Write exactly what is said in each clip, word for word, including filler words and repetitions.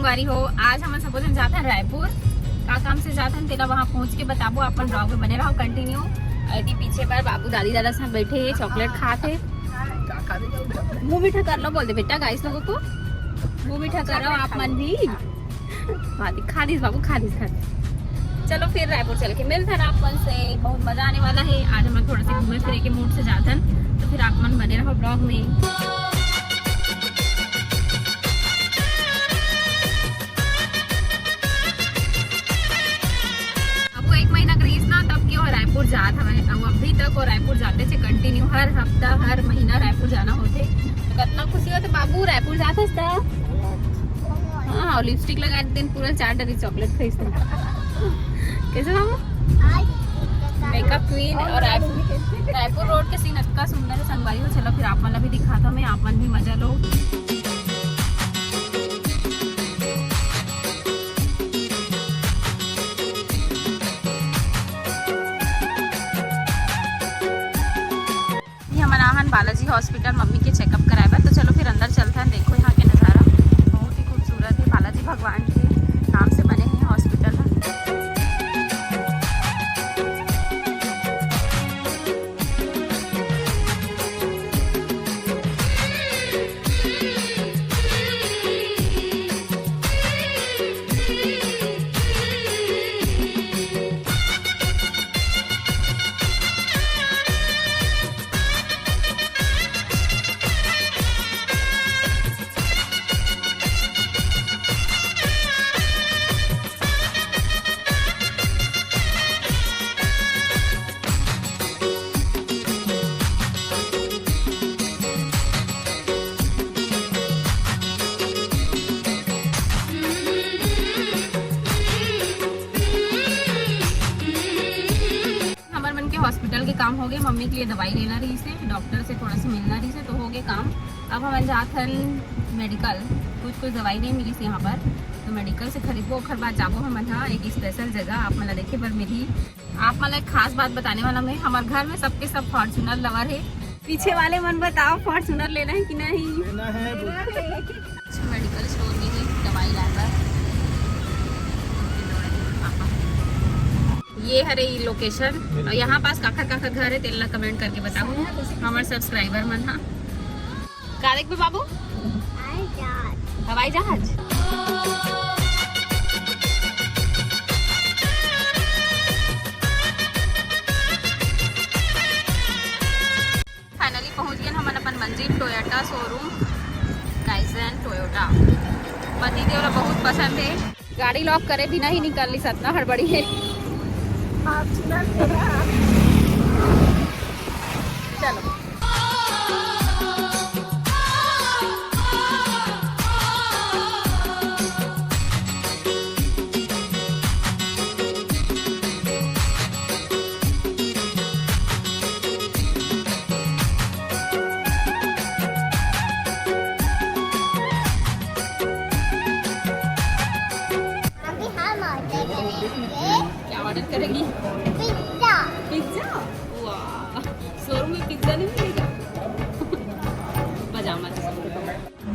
पारी हो, आज हमन सबो झन जाथन रायपुर। का काम से जाथन, तेला वहाँ पहुँच के बताबो। अपन ब्लॉग में बने रहो, कंटिन्यू। अभी पीछे पर बाबू दादी दादा संग बैठे हे, चॉकलेट खात हे। मुंह मीठा कर लो, बोल दे बेटा गाइस लोगों को, मुंह मीठा करो आप मन भी। हाँ, खा दिस बाबू, खा दिस, खा दिस। चलो फिर रायपुर चल के मिलथन आप मन से, बहुत मजा आने वाला है। आज हमन थोड़ा सा घूमे फिरे के मूड से जाथन, तो फिर आप मन बने रहो ब्लॉग में। अब वो एक महीना के रहिस ना, तब के वो रायपुर जात हवे। अब अभी तक वो रायपुर जाते थे कंटिन्यू, हर हफ्ता, हर महीना रायपुर जाना होथे। तो कितना खुशी होथे बाबू, रायपुर जात हस त। हाँ, और लिपस्टिक लगा दिन पूरा चार डब्बी चॉकलेट खाइस त। कैसे बाबू? Makeup queen. और रायपुर, रायपुर रोड के सीन इतना सुंदर है संगवारी हो। चलो फिर आप मन ला भी दिखाता हूँ मैं, आप मन भी मजा लो। ये हमन आहन बालाजी हॉस्पिटल मम्मी के चेकअप कराए बर। तो चलो फिर अंदर चलथन, देखो यहाँ के नज़ारा बहुत ही खूबसूरत है। बालाजी भगवान के नाम से बने हैं हॉस्पिटल ह। हमर मन के हॉस्पिटल के काम हो गए। मम्मी के लिए दवाई लेना रहिस हे, डॉक्टर से थोड़ा सा मिलना रहिस हे, तो हो गए काम। अब हमन जात हन मेडिकल, कुछ कुछ दवाई नहीं मिलिस यहाँ पर, तो मेडिकल से खरीदबो, ओखर बाद जाबो हमन हा एक स्पेशल जगह, आप मन ला देखे बर मिलही। आप मन ला एक खास बात बताने वाला मैं, हमारे घर में सबके सब फॉर्च्यूनर लवर है। पीछे वाले मन बताओ, फॉर्च्यूनर लेना है कि नहीं? लेना है। मेडिकल स्टोर में ही दवाई लाए बर। ये हरे ई लोकेशन, और यहाँ पास काखर काखर घर है, तेला कमेंट करके बताओ हमारे सब्सक्राइबर मन। हाँ, का देखबे बाबू? हवाई जहाज। हवाई जहाज। फाइनली पहुंच गए हमन अपन मंजिल, टोयोटा शोरूम, काइजन टोयोटा। पति देव ला बहुत पसंद है। गाड़ी लॉक करे बिना ही निकल ली, सतना हड़बड़ी है। चलो। अभी हम ऑर्डर करेंगे क्या? ऑर्डर करेगी? पिज्जा। पिज्जा? वाह, शोरूम में पिज्जा नहीं मिलेगा। पजामा जैसा।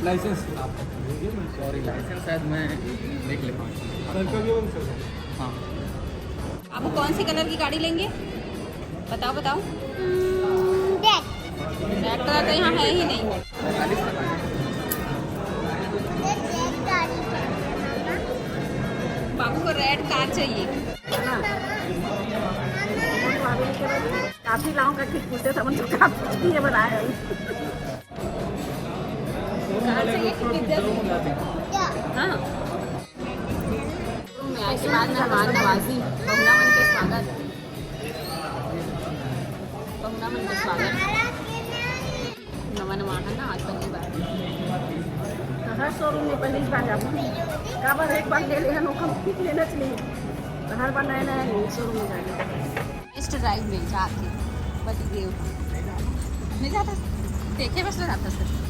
लाइसेंस। सॉरी, लाइसेंस शायद मैं देख लेता हूँ। सर का भी हो सर। हाँ। आपको कौन सी कलर की गाड़ी लेंगे? बताओ, बताओ। रेड। रेड कलर तो यहाँ है ही नहीं। बाबू को रेड कार चाहिए। काफी लाऊं करके पूछते थे, उनको काफी ये बनाया है। कार चाहिए कि पिज्जा चाहिए? हाँ। में आए के बाद मेहमान नवाजी, पहुना मन के स्वागत, पहुना मन के स्वागत। नवा नवा है ना, आज पहली बार। तो हर शोरूम में पहली बार जाबो। काबर एक बार ले लेहन, ओखर फिर लेना चाहिए। तो हर बार नया नया शोरूम में जाना। टेस्ट ड्राइव में जाके पति देव नहीं जाता, देखे बस जाता सर।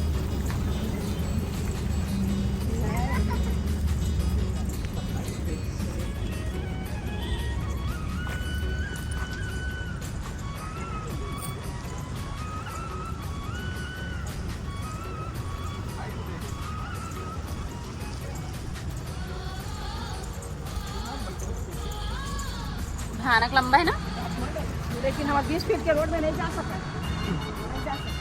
भयानक लंबा है ना, लेकिन हम बीस फीट के रोड में नहीं जा सकते, नहीं जा सकते।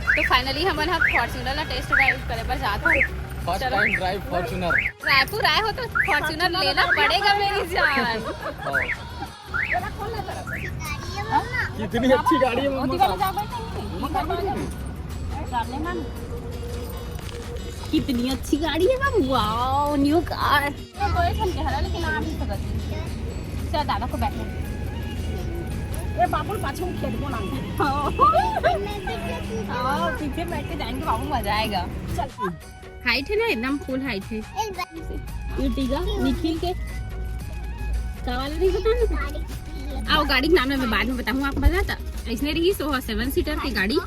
तो finally हमन ह Fortuner ला test drive करे बर जात हन। First time drive Fortuner। Raipur आए हो तो Fortuner लेना पड़ेगा मेरी जान। कितनी अच्छी गाड़ी है मम्मा। कितनी अच्छी गाड़ी है बाबू, wow, new car। तो कोई छन के हरा, लेकिन आ नहीं सकत। चल दादा को बैठे। ए बाबू पाछू खेत को ना। हाँ, पीछे बैठ के जाएंगे बाबू, मजा आएगा। चल। Height है ना एकदम full height है। ये टीका निखिल के का वाला नहीं पता ना। आओ गाड़ी के नाम ना मैं बाद में बताऊँ आप बता। इसने रही सो seven seater की गाड़ी।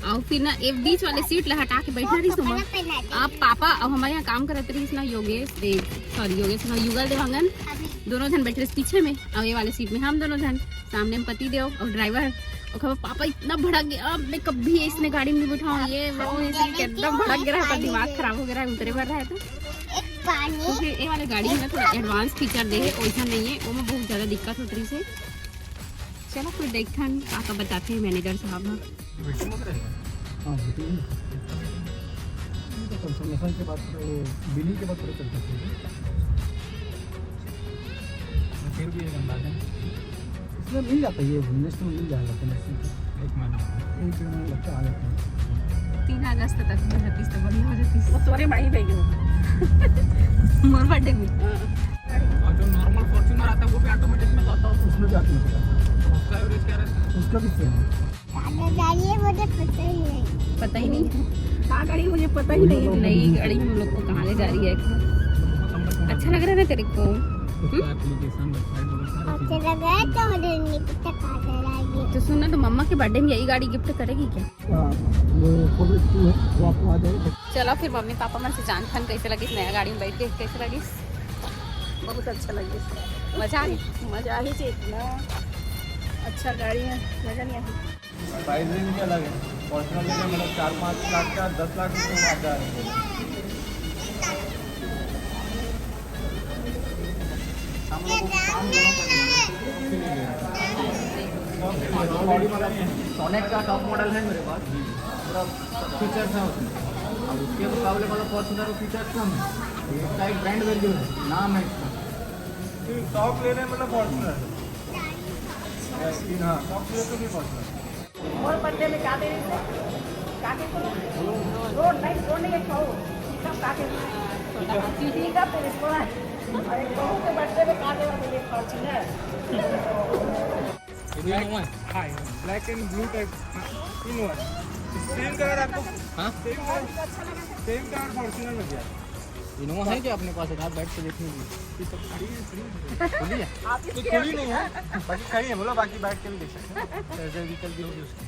और फिर ना एक बीच वाले सीट ला हटा के बैठा रही सो। अब पापा और हमारे यहाँ काम करत रही ना योगेश, sorry योगेश ना युगल देवांगन, दोनों जन बैठे रहे पीछे में और ये वाले सीट में हम दोनों जन, सामने में पति देव और ड्राइवर। और खबर पापा इतना भड़क गया, अब मैं कभी इसने गाड़ी में नहीं बैठाऊँ, ये वो इसने एकदम भड़क गया है, पर दिमाग खराब हो गया है, उतरे भर रहा है तो। तो फिर ये वाले गाड़ी में ना थोड़ा advance feature दे है, वैसा नहीं है, वो में बहुत ज्यादा दिक्कत होती है। चलो फिर देखथन का का बताते हैं मैनेजर साहब ह। वेटिंग होत रहेगा। हाँ, वेटिंग। ये तो कंफर्मेशन के बाद, वो बिलिंग के बाद पता चल सकता है। तो फिर भी एक अंदाजा। इसमें मिल जाता है, ये लिस्ट में मिल जाएगा आपको मैसेज। एक महीना। एक डेढ़ महीना लगता है, आ जाता है। तीन अगस्त तक में रहतीस तो बढ़िया हो जातीस। वो तोरे माई देगी वो। मोर बर्थडे में। और जो नॉर्मल फॉर्च्यूनर आता है वो भी ऑटोमेटिक में आता है। उसमें भी ऑटोमेटिक आता है। उसका एवरेज क्या रहता है? उसका भी सेम है। कहाँ ले जा रही है मुझे पता ही नहीं। पता ही नहीं। कहाँ गाड़ी मुझे पता ही नहीं है। नई गाड़ी हम लोग को कहाँ ले जा रही है। अच्छा लग रहा है ना तेरे को? उसका एप्लीकेशन, वेबसाइट वगैरह सारा चीज़। अच्छा लग रहा है तो मुझे नहीं पता कहाँ ले जा रही है। तो सुन ना, तो मम्मा के बर्थडे में यही गाड़ी गिफ्ट करेगी क्या? हाँ, वो फोटो टू है, वो आपको आ जाएगा। चलो फिर मम्मी पापा मन से जानथन कैसे लगिस नया गाड़ी में बैठ के, कैसे लगिस? बहुत अच्छा लगिस। मजा आ गई? मजा आ गई जी, इतना अच्छा गाड़ी है, मजा नहीं आया। प्राइस रेंज भी अलग है, फॉर्च्यूनर लेके मतलब चार पाँच लाख का, दस लाख से शुरुआत है। हम लोगों को काम दोनों करना है। बॉडी वाला सोनेट का टॉप मॉडल है मेरे पास, पूरा फीचर्स हैं उसमें। अब उसके मुकाबले मतलब फॉर्च्यूनर में फीचर्स कम है, इसका एक ब्रांड वैल्यू है, नाम है इसका। टॉप ले रहे हैं मतलब फॉर्च्यूनर। हाँ, टॉप ले तो नहीं फॉर्च्यूनर। और बर्थडे में क्या दे रहे थे? क्या दे रहे थे? रोड नहीं, रोड नहीं है, खाओ। ठीक है, क्या दे रहे थे? ठीक है, फिर इसको ना। अरे, बहू के बर्थडे में क्या दे रहे थे? ये फॉर्च्यूनर। ये भी नया है? हाँ, ब्लैक एंड ब्लू टाइप। हाँ, इन वन। सेम कलर आपको, हाँ? सेम कलर, सेम कलर फॉर्च्यूनर में दिया। इनोवा है क्या अपने पास? एक हाथ बैठ के देखने की। ये सब खड़ी है, खड़ी है। खुली है? आप ये इसके खुली नहीं है, बाकी खड़ी है, बोलो, बाकी बैठ के भी देख सकते हैं। ऐसे व्हीकल भी होगी उसकी।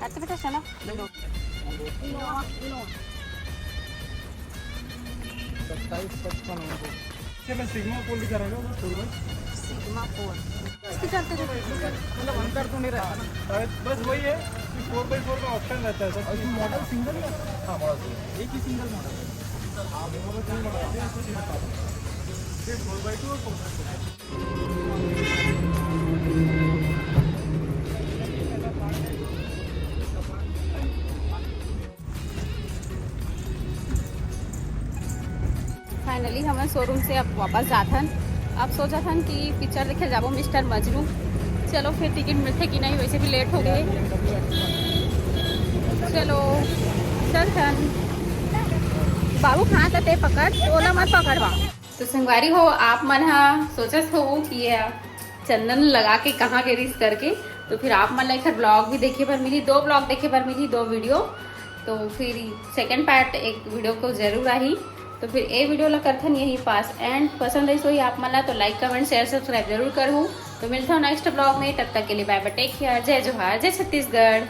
अच्छा बेटा, सुनो। Innova, Innova. सत्ताईस पचपन उनको। इससे मैं सिग्मा फोर दिखा रहा हूँ, फोर बाई। सिग्मा फोर। इसके चलते तो मतलब अंतर तो नहीं रहता ना। शायद बस वही है कि फोर बाई फोर का ऑप्शन रहता है सर। और इसमें मॉडल सिंगल ही है? हाँ, मॉडल सिंगल। एक ही सिंगल मॉडल है। हाँ, वो बस वही मॉडल है। ये फोर बाई टू और फोर बाई फोर। फाइनली हमन शोरूम से अब वापस जाथन। अब सोचत हन कि पिक्चर देखे जाबो मिस्टर मजनू। चलो फिर टिकट मिलथे कि नहीं, वैसे भी लेट हो गए। चलो चलथन। बाबू कहाँ तक ते पकड़, ओला मत पकड़वा। तो संगवारी हो, आप मन ह सोचत हो कि ये चंदन लगा के कहाँ गे रिहिस करके, तो फिर आप मन ला एखर ब्लॉग भी देखे बर मिली, दो ब्लॉग देखे बर मिली, दो वीडियो। तो फिर सेकंड पार्ट एक वीडियो को जरूर आही। तो फिर ए वीडियो ला करथन यही पास एंड। पसंद आई सोई आप मन ला तो लाइक, कमेंट, शेयर, सब्सक्राइब जरूर करहू। तो मिलता हूँ नेक्स्ट ब्लॉग में, तब तक के लिए बाय बाय, टेक केयर, जय जोहार, जय छत्तीसगढ़।